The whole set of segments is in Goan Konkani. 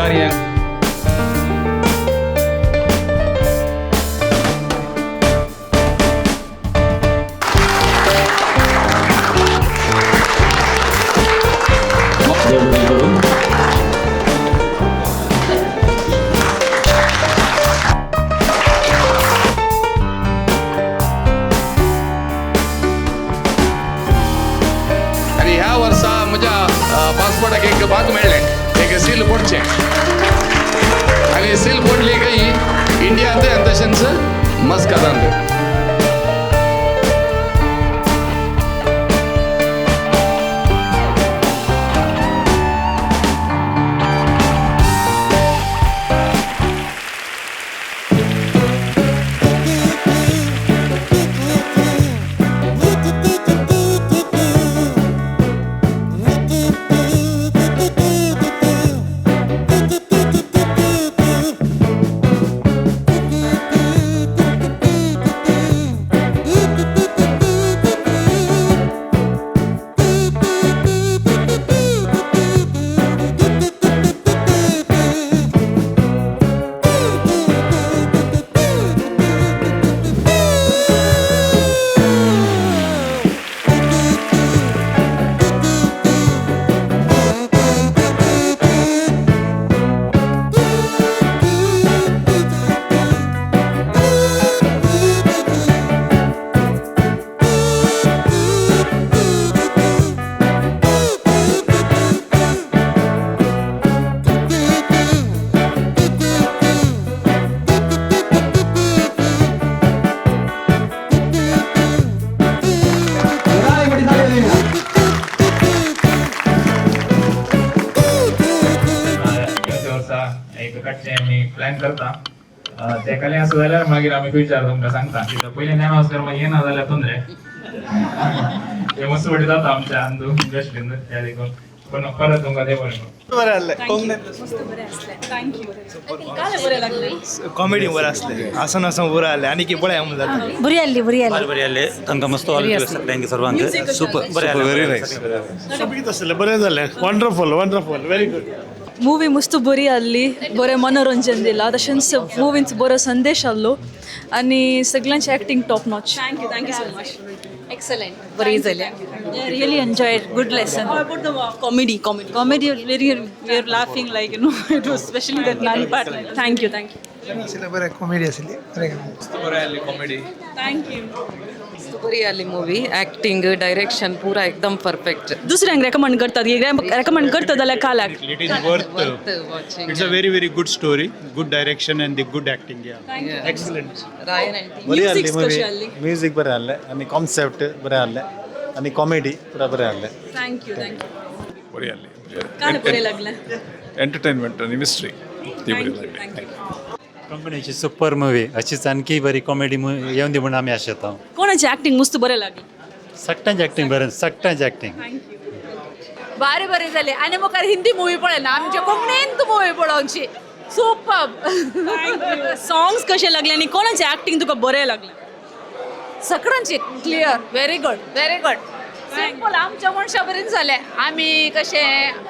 कार्य. देव बरें करूं. आनी ह्या वर्सा म्हज्या पासपोर्टाक एक भाग मेळ्ळें, एक सील पडचें आनी सील पडली काय इंडियांत आनी तशेंच मस्कतांत. येवच्या वर्सा एक काडचें आमी प्लॅन करता. ते खाली आसा जाल्यार मागीर आमी फ्युचर तुमकां सांगता. कित्याक पयलीं अनावन्स कर, मागीर येना जाल्यार तोंदरे. ते मस्त फटी जाता आमच्या अंदू इंडस्ट्रीन त्या देखून. पण परत तुमकां ते बरें. बरें आहलें. मस्त बरें आसलें. Thank you. काल बरें लागलें. कॉमेडी बरें आसलें, आसन आसन बरें आहलें आनी की पळय म्हणून जाता. बरी आसली, बरी आसली. बरे आले तांकां, मस्त ऑल सगळ्यांक, सर्वांक सुपर बरें. Very nice. सोबीत आसलें, बरें जालें. Wonderful, wonderful, very good. Movie मस्त बरी आहली, बरें मनोरंजन दिलां, तशेंच मुवींत बरो संदेश आहलो आनी सगळ्यांची acting top notch. Thank you, thank you so much. Excellent, बरी जाल्या. Really enjoyed. Good lesson. How about the comedy? Comedy. Comedy, very, we are laughing like it was especially that nani part. Thank you, thank you. बरें, कॉमेडी आसली बरें. बरें आसली कॉमेडी. Thank you. बरी आली मूवी, ॲक्टिंग, डायरेक्शन पुरा एकदम परफेक्ट. दुसऱ्यांक रेकमेंड करतात, रेकमेंड करता जाल्यार कालाक. It is worth. Watching. It's a very very good story, good direction and the good acting. Yeah, excellent. Rayan and बरी Music आहली कशी मूवी. आहली? म्युजीक बरें आहलें आनी कॉन्सेप्ट बरें आहलें आनी कॉमेडी पुरा बरें आहलें. Thank you, thank you. बरी आहली. काल बरें लागलें. एंटरटेनमेंट आनी मिस्ट्री ती बरी लागली. Thank you. कंपनीची सुपर मुवी. अशीच आणखी बरी कॉमेडी येवन दी म्हूण आमी आशेता. कोणाची ऍक्टिंग मस्त बरें लागलें? सगळ्यांची ॲक्टिंग बरें, सगळ्यांची ॲक्टिंग. Thank you. बारी बरी जाली आनी मुखार हिंदी मुवी पळयना, आमच्या कोंकणीन तूं मुवी पळोवची. सुपर. सॉंग्स कशे लागले आनी कोणाची ऍक्टिंग तुका बरें लागलें? सगळ्यांची clear, very good, very good. Simple आमच्या मनशा बरें जालें. आमी कशें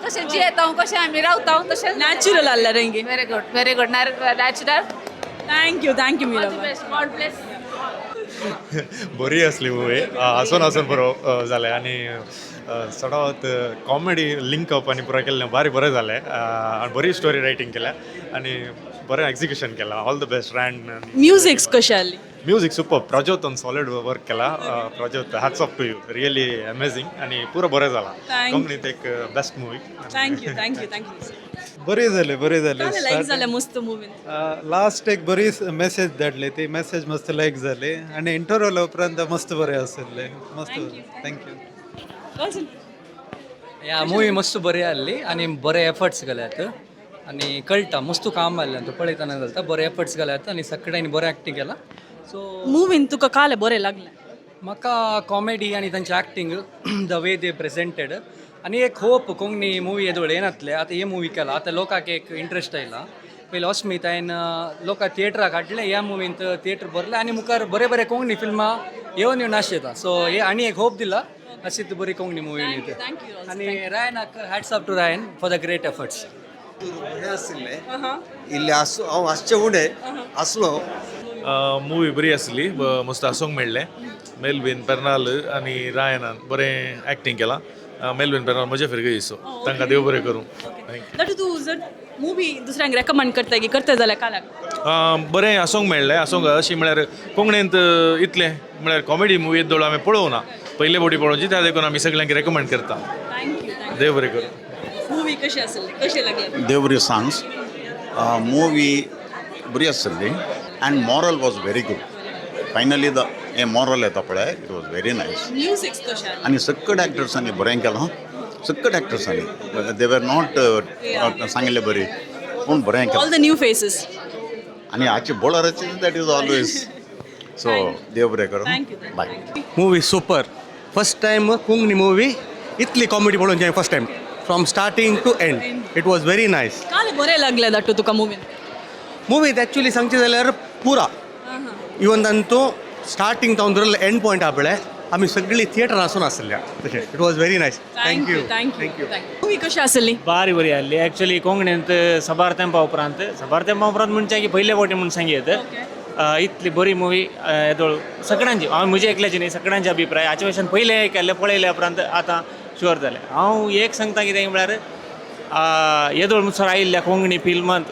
कशें जियेता, कशें आमी रावता तशें. नॅचरल आहलें रंगी. Very good, very good, natural. Thank you, thank you Meera. Best, God bless. बरी आसली मुवी, हांसून हांसून बरो जालें आनी चडावत कॉमेडी लिंक अप आनी पुरो केल्लें बारी बरें जालें आनी बरी स्टोरी रायटींग केल्या आनी बरें एक्जिक्युशन केलां. All the best Ryan. Musics कशें आहली? Music super. प्रज्योतन सॉलिड वर्क केला. Prajyot, hats off to you, really amazing आनी पुरो बरें जालां. Thank you. कोंकणीत एक best movie. Thank you, thank you, thank you. बरी जाली, बरी जाली. लायक जालें मस्त मुवीन. लास्ट एक बरी मेसेज धाडली, ती मेसेज मस्त लायक जाली आनी इंटरवल उपरांत मस्त बरें आशिल्लें मस्त. Thank you. या, मुवी मस्त बरी आहली आनी बरे एफर्ट्स घाल्यात आनी कळटा मस्त काम आहलें. तूं पळयतना जाता, बरे एफर्ट्स घाल्यात आनी सगळ्यांनी बरें एक्टींग केलां, सो मुवीन तुका काल बरें लागलें? म्हाका कॉमेडी आनी तांची acting, the way they presented आनी एक होप कोंकणी मुवी येदोळ येनातले, आतां हे मुवी केला, आतां लोकांक एक इंट्रस्ट आयला. पयलीं अस्मितायन लोकांक थिएटराक हाडलें, ह्या मुवींत थिएटर भरलें आनी मुखार बरे बरे कोंकणी फिल्मां येवन येवन आशेता. सो हे आनी एक होप दिला, अशीच बरी कोंकणी मुवी येवन. आनी रायनाक, hats off to Ryan for the great efforts. बरें आशिल्लें. इल्लें आसूं, हांव हांसचें उणें आसलो. मुवी बरी आसली, मस्त हांसूंक मेळ्ळें. मेलवीन पेर्नाल आनी रायनान बरें एक्टींग केलां. मेलवीन पेर्नाल म्हज्या फिरगेजीचो, तांकां देव बरें करूं. दाटू, तूं जर मुवी दुसऱ्यांक रेकमेंड करता की करता जाल्यार कालाक? बरें हांसूंक मेळ्ळें. हांसूंक अशी म्हळ्यार कोंकणींत इतलें म्हळ्यार कॉमेडी मुवी येदोळ हांवें पळोवं ना, पयले फावटी पळोवची, त्या देखून आमी सगळ्यांक रेकमेंड करता. Thank you. देव बरें करूं. मुवी कशी आसली, कशें लागलें? देवरी सांग्स मूवी बरी आसली and moral was very good. Finally the हें मॉरल येता पळय, it was very nice. Music कशें आसलें? आनी सक्कड एक्टर्सांनी बरें केलां. सक्कड एक्टर्सांनी, दे वर not सांगिल्ले बरी, पूण बरें ऑल केलां. The new faces. आनी हाचे बोळाराचे, that is always so. देव बरें करूं. Thank you. Bye. Movie super. First time Konkani movie इतली कॉमेडी पळोवन first time, from starting to end, it was very nice. काल बरें लागलें दाटू तुका मुवीन? मुवीत ॲक्च्युली सांगचें जाल्यार पुरा इवन तांतू स्टार्टींग तावन धरून एंड पॉयंट पळय, आमी सगळीं थिएटर आसून आसल्या तशें. It was very nice. Thank you. Thank you. Movie कशी आसली? बारी बरी आहली. ॲक्च्युली कोंकणींत साबार तेंपा उपरांत, साबार तेंपा उपरांत म्हणचे की पयले फावटी म्हूण सांगयत, इतली बरी मुवी येदोळ सगळ्यांची, हांव म्हजी एकल्याची न्ही, सगळ्यांचे अभिप्राय हाचे भशेन पयलें केल्लें पळयल्या उपरांत आतां शुअर जालें. हांव एक सांगता, कितें म्हळ्यार येदोळ मुसर आयिल्ल्या कोंकणी फिल्मांत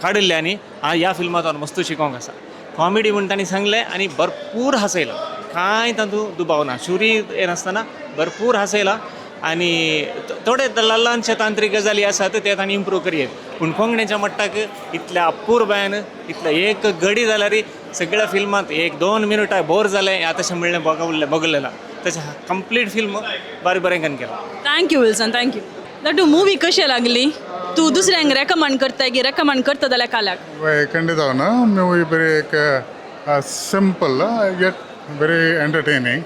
काडिल्ल्यांनी ह्या फिल्मांत हांव मस्त शिकोंक आसा. कॉमेडी म्हूण तांणी सांगलें आनी भरपूर हांसयलो, कांय तातूंत दुबाव ना. शुरी येनासतना भरपूर हांसयला आनी थोडे ल्हानशे तांत्रीक गजाली आसात, ते तांणी इम्प्रूव करयेत, पूण कोंकणीच्या मट्टाक इतल्या अपुरबायेन इतल्या एक घडी जाल्यार सगळ्या फिल्मांत एक दोन मिनटां बोर जालें आतां तशें म्हणलें बगलें बगलें ना. तशें कंप्लीट फिल्म बारी बरें केलां. Thank you Wilson, thank you. Dattu, movie कशी लागली? तूं दुसऱ्यांक रेकमेंड करताय की रेकमेंड करता जाल्यार कालाक? खंडित ना, मूवी बरी एक सिंपल येट वेरी एंटरटेनिंग,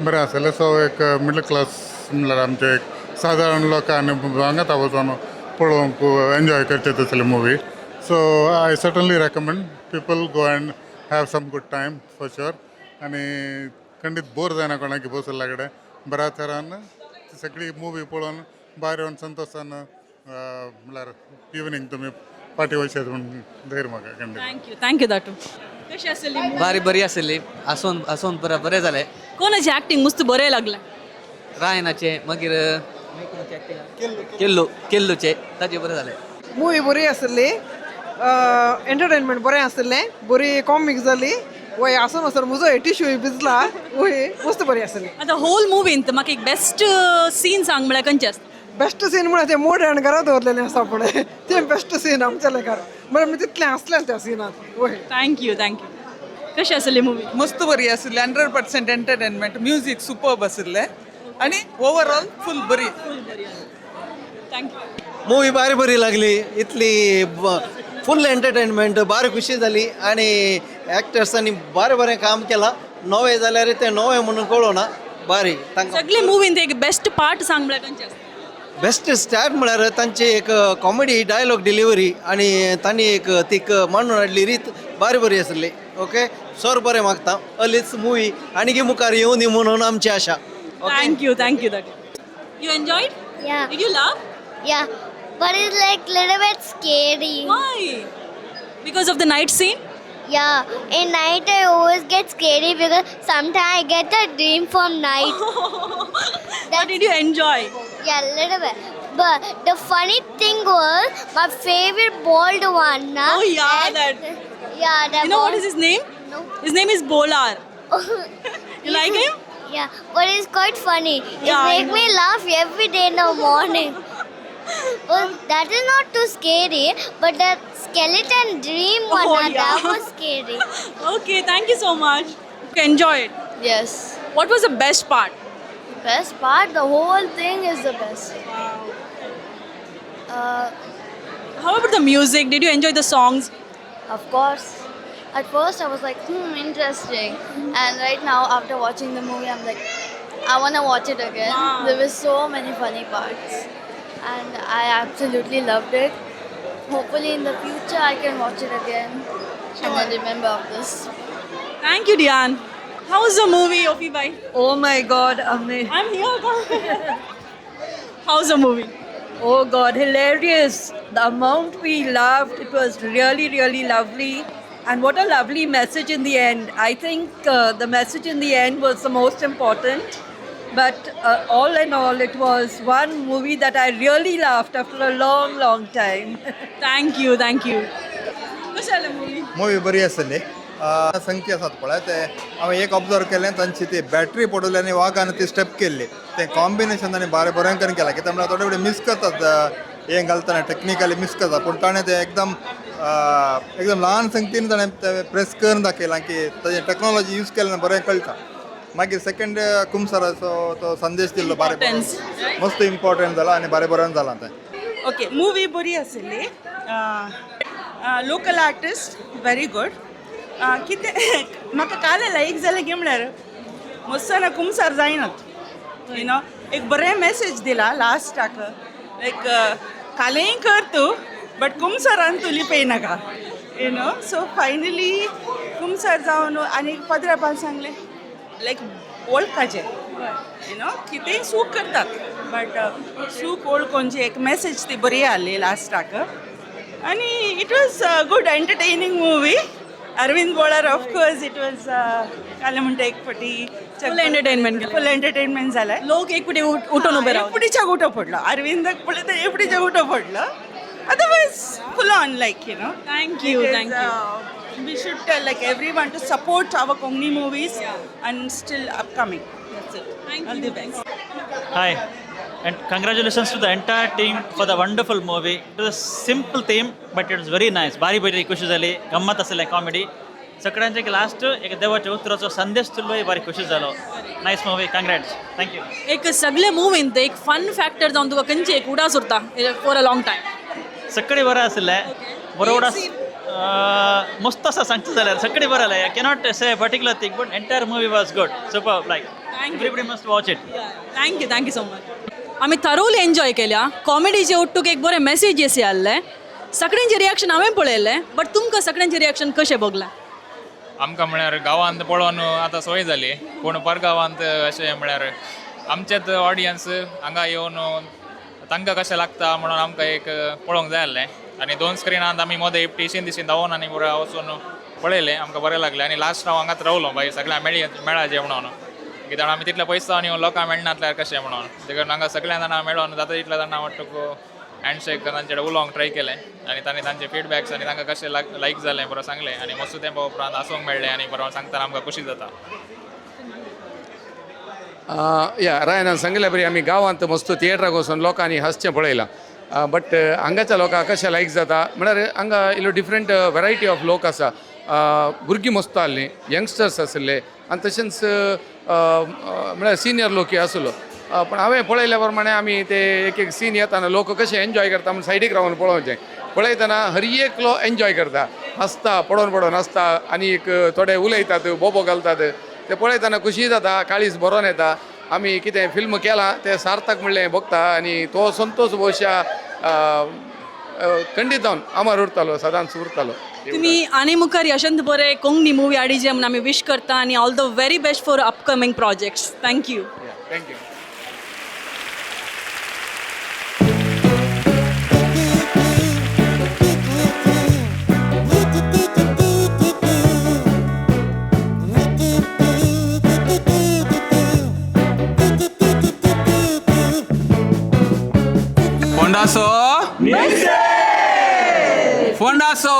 बरें आसलें. सो एक मिडल क्लास म्हणल्यार आमचे एक सादारण लोकांनी हांगात वचोन पळोवंक एन्जॉय करचे तसली movie. So I certainly recommend people go and have some good time for sure. आनी खंडीत बोर जायना कोणाक बसल्या कडेन. बऱ्या तरान सगळी मुवी पळोवन भायर येवन संतोशान म्हणल्यार इवनींग तुमी फाटीं वचत म्हूण धैर्य म्हाका खंडीत. Thank you, thank you दाटू. कशी आसली movie? बारी बरी आसली. हांसोन हांसोन बरें बरें जालें. कोणाची ऍक्टिंग मस्त बरें लागलें? रायनाचें, मागीर केल्लू केल्लूचें, ताचें बरें जालें. मूवी बरी आसली, एंटरटेनमेंट बरें आसलें, बरी कॉमीक जाली. वय आसून वसर म्हजो टिश्यू भिजला. वय, मस्त बरी आसली. आतां होल मुवीन म्हाका एक बेस्ट सीन सांग म्हळ्यार खंयचें आसता? बेस्ट सीन म्हळ्यार ते मोड घरा दवरलेलें आसा पळय, तें बेस्ट सीन आमच्या लेखार. म्हळ्यार आमी तितलें हांसलें त्या सिनान. वय. Thank you, thank you. कशी आसली मुवी? मस्त बरी आशिल्ली. 100% एंटरटेनमेंट, म्युजीक सुपर्ब आशिल्लें आनी ओवरऑल फूल बरी. Thank you. Movie बारी बरी लागली. इतली फुल एंटरटेनमेंट, बारी खुशी जाली आनी एक्टर्सांनी बरें बरें काम केलां. नवें जाल्यार तें नवें म्हणून कळना, बारी तांकां. सगळे मुवीन एक बेस्ट पार्ट सांग म्हळ्यार खंयचें आसता? बेस्ट स्टार्ट म्हळ्यार तांची एक कॉमेडी डायलॉग डिलिव्हरी आनी तांणी एक तीक मांडून हाडली रीत बारी बरी आसली. ओके सर, बरें मागता, अलीच मुवी आनी मुखार येवनी म्हणून आमची आशा. Thank you, thank you दाटू. You enjoyed? Yeah. Did you laugh? Yeah, but it's like little bit scary. Why? Because of the night scene? Yeah, in night I always get scary because sometimes I get a dream from night. But did you enjoy? Yeah, a little bit. But the funny thing was my favorite bald one. Na? Oh yeah, that. Yeah, that. You know what bald- is his name? No. His name is Bolar. You like him? Yeah, but it's quite funny. It Yeah, I make me laugh every day in the morning. Well, that is not too scary, but that skeleton dream one, Oh, that yeah. was scary. Okay, thank you so much. You enjoy it. Yes. What was the best part? Best part, the whole thing is the best. How about the music? Did you enjoy the songs? Of course. At first, I was like, interesting. And right now, after watching the movie, I'm like, I want to watch it again. Wow. There were so many funny parts. And I absolutely loved it. Hopefully, in the future, I can watch it again and then remember of this. Thank you, Diane. How was the movie, Ofi bhai? Oh my God, amazing. I'm here. How's the movie? Oh God, hilarious. The amount we laughed, it was really, really lovely. And what a lovely message in the end. I think the message in the end was the most important. But all in all, it was one movie that I really laughed after a long, long time. Thank you, thank you. कशें जालें मुवी? मुवी बरी आसली. संख्या आसात पळय, ते हांवें एक ऑब्जर्व केलें, तांची ती बॅटरी पडवली आनी वागान ती स्टेप केल्ली, तें कॉम्बिनेशन ताणें बारे बरें करून केलां. कित्याक म्हळ्यार थोडे फुडें मिस करतात, हें घालतना टॅक्निकली मिस करतात, पूण ताणें तें एकदम एकदम ल्हान संगतीन ताणें तें प्रेस करून दाखयलां की ताजें टॅक्नोलॉजी यूज केल्यार बरें कळटा. मागीर सेकंड कुमसाराचो तो संदेश दिल्लो बारे मस्त इम्पॉर्टंट जाला आनी बारे बरें जालां तें. ओके, मुवी बरी आशिल्ली. Local artist very good. कितें म्हाका काल लायक जालें की म्हळ्यार मस्ताना कुमसार जायनात, you know, एक बरें मॅसेज दिला लास्टाक, लायक कालेय कर तूं बट कुमसारान तूं लिपय नाका, you know. So finally कुमसार जावन आनी पदरापान सांगलें लायक वळखाचें, you know, कितेंय चूक करतात बट चूक वळखून जी एक मॅसेज ती बरी आहली लास्टाक. आनी it was a good entertaining movie. Arvind Bolar, of course, it was काल म्हणटा एक फावटी फुल एंटरटेनमेंट. फुल एंटरटेनमेंट जालें. लोक एक फावटी उठून उबे रावले. एक फावटी उठो पडलो अरविंदाक पळयता, एक फावटी उठो पडलो. Otherwise full on, like, you know. Thank you, thank you. We should tell like everyone to support our Konkani movies and still upcoming. That's it. Thank All you. the best. Hi, and congratulations to the entire team for the wonderful movie. It was a simple theme, but it was very nice. बारी बरी खुशी जाली, गम्मत आसले कॉमेडी. सगळ्यांचे लास्ट एक देवाच्या उतराचो संदेश दिलो, बारी खुशी जालो. Nice movie, congrats, thank you. एक सगळे मुवीन एक फन फॅक्टर जावन तुका खंयचे एक उडास उरता फॉर अ लॉंग टायम? सगळे बरं आसले, बरो उडास मस्त आसा सांगता जाल्यार सगळे बरं आसलें. I cannot say particular thing, but entire movie was good, super, like everybody must watch it. Thank you, thank you so much. आमी थरोली एन्जॉय केल्या. कॉमेडीचे ಒಟ್ಟುಗೆ एक बरें मॅसेज अशें आहले. सगळ्यांचे रिएक्शन हांवें पळयलें, बट तुमकां सगळ्यांचे रिएक्शन कशें भोगलें? आमकां म्हळ्यार गांवांत पळोवन आतां संवय जाली, पूण परगांवांत अशें म्हळ्यार आमचेच ऑडियन्स हांगा येवन तांकां कशें लागता म्हणून आमकां एक पळोवंक जाय आसलें. आनी दोन स्क्रिनांत आमी मोदें एकटी दिशीन धांवून आनी पुरो वचून पळयलें, आमकां बरें लागलें. आनी लास्ट हांव हांगाच रावलो, मागीर सगळ्यांक मेळी मेळाचें म्हणून, कित्याक आमी तितले पयस जावन येवन लोकांक मेळनासल्यार कशें म्हणून. देखून हांगा सगळ्या जाणां मेळोन जाता तितल्या जाणां वाटूक हँडशेक तांचे कडेन उलोवंक ट्राय केलें आनी तांणी तांचे फिडबॅक्स आनी तांकां कशें लायक जालें बरो सांगलें. आनी मस्त तेंपा उपरांत हांसूंक मेळ्ळें आनी बरो सांगतना आमकां खोशी जाता. या, रायनान सांगिल्ल्या बरी आमी गांवांत मस्त थिएटराक वचून लोकांनी हांसचें पळयलां, बट हांगाच्या लोकांक कशें लायक जाता म्हळ्यार हांगा इल्लो डिफरंट वेरायटी ऑफ लोक आसा. भुरगीं मस्त आहलीं, यंगस्टर्स आशिल्ले आनी तशेंच म्हळ्यार सिनियर लोकय आसलो. पूण हांवें पळयल्या प्रमाणे आमी ते एक एक सीन येताना लोक कशे एन्जॉय करता म्हूण सायडीक रावन पळोवचें. पळयतना हर एकलो एन्जॉय करता, हांसता, पडोन पडोन हांसता आनी एक थोडे उलयतात, बोबो घालतात. ते पळयतना खुशी जाता, काळीज भरोन येता. आमी कितें फिल्म केलां तें सार्थक म्हणलें भोगता आनी तो संतोश बहुशा खंडीत जावन अमर उरतालो, सदांच उरतालो. तुम्ही आनी मुखार यशंत बरे कोंकणी मुवी हाडीजे म्हणून आमी विश करता आनी all the very best for upcoming projects. Thank you. Thank you. Fondaso! Fondaso!